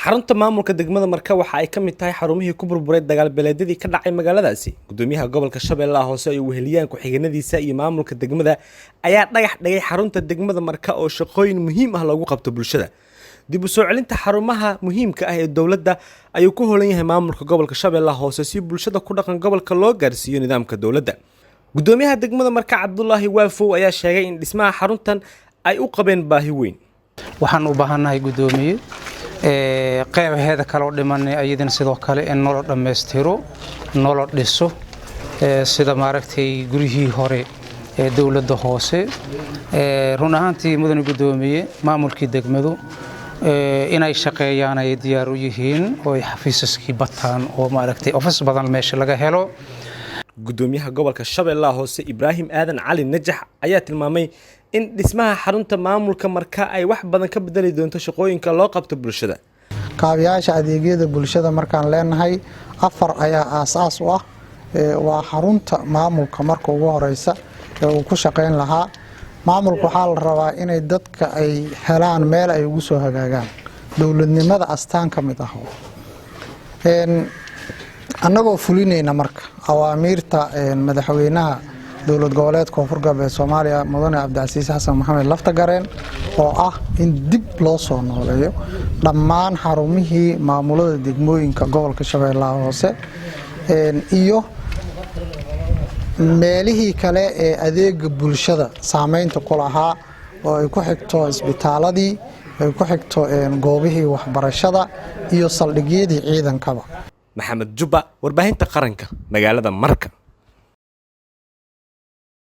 Xarunta maamulka degmada Marka waxa ay ka mid tahay xarumihii ku burburay dagaal beeleedyadii ka dhacay magaaladaasi. Gudoomiyaha gobolka Shabeellaha Hoose iyo weheliyaan ku-xigeenadiisa iyo maamulka degmada ayaa dhagax dhigay xarunta degmada Marka oo shaqooyin muhiim ah loogu qabto bulshada. Dib u soo celinta xarumaha muhiimka ah ee dowladda ayuu ku howlan yahay maamulka gobolka Shabeellaha Hoose si bulshada ku dhaqan gobolka loo gaarsiiyo nidaamka dowladda. Gudoomiyaha degmada Marka, Cabdulaahi Waafow, ayaa sheegay in dhismaha xaruntan ay u qabeen baahi weyn. Waxaan u baahannahay, guddoomiye, qeybaheeda kaloo dhimanay ayadana sidoo kale in nolo dhammaystiro, nolo dhiso, sida maaragtay guryihii hore ee dowladda hoose. Run ahaantii, mudane guddoomiye, maamulkii degmadu inay shaqeeyaan ay diyaar u yihiin oo ay xafiisaskii bataan oo maaragtay office badan meesha laga helo. Gudoomiyaha gobolka Shabeellaha Hoose, Ibraahim Aadan Cali Najax, ayaa tilmaamay in dhismaha xarunta maamulka Marka ay wax badan ka bedeli doonto shaqooyinka loo qabto bulshada. Kaabiyaasha adeegyada bulshada markaan leenahay, afar ayaa aasaas u ah. Waa xarunta maamulka marka ugu horeysa ee uu ku shaqeyn lahaa maamulka. Waxaa la rabaa inay dadka ay helaan meel ay ugu soo hagaagaan, dowladnimada astaan ka mid ah. Annagoo fulinayna marka awaamiirta madaxweynaha Dowlad Goboleedka Koonfur Galbeed Soomaaliya, mudane Cabdicasiis Xasan Maxamed Laftagareen, oo ah in dib loo soo nooleeyo dhammaan xarumihii maamulada degmooyinka gobolka Shabeellaha Hoose iyo meelihii kale ee adeega bulshada saameynta ku lahaa, oo ay ku xigto isbitaaladii, ay ku xigto goobihii waxbarashada iyo saldhigyadii ciidankaba. Maxamed Jubba, Warbaahinta Qaranka, magaalada Marka.